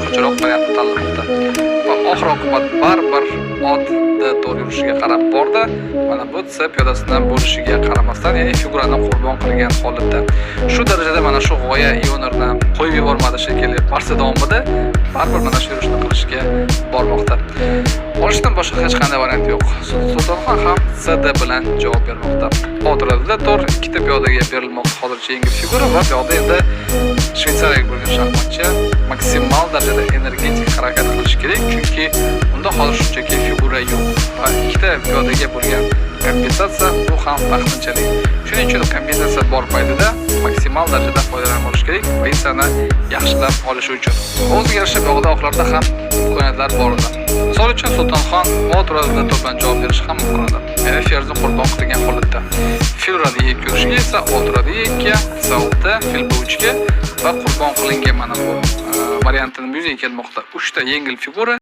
Boshqacharoq variantni tanlamoqda va oxir oqibat baribir ot D4 yurishiga qarab bordi. Mana bu C piyodasidan bo'lishiga qaramasdan, ya'ni figurani qurbon qilgan holatda. Shu darajada mana shu g'oya Ionerni qo'yib yubormadi shekilli, partiya davomida baribir mana shu yurishni qilishga bormoqda. Olishdan boshqa hech qanday variant yo'q. Sultonxon ham CD bilan javob bermoqda. Ot uradi D4, ikkita piyodaga berilmoqda hozircha yengil figura va bu yoqda endi shveytsariyalik bo'lgan shaxmatchi maksimal darajada energetik harakat qilishi kerak, chunki unda hozir shunchaki figura yo'q va ikkita piyodaga bo'lgan kompensatsiya, bu ham vaqtinchalik. Shuning uchun kompensatsiya bor paytida maksimal darajada foydalanib olish kerak, pozitsiyani yaxshilab olishi uchun. O'ziga yarasha bu yoqda oqlarda ham imkoniyatlar bor edi. Misol uchun, Sultonxon ot uradi D4 bilan javob berishi ham mumkin edi. Ya'ni ferzni qurbon qilgan holatda. Fil uradi E2 yurishiga esa ot uradi E2, C6, fil B3 ga va qurbon qilingan mana bu variantini yuzaga kelmoqda. 3 ta yengil figura.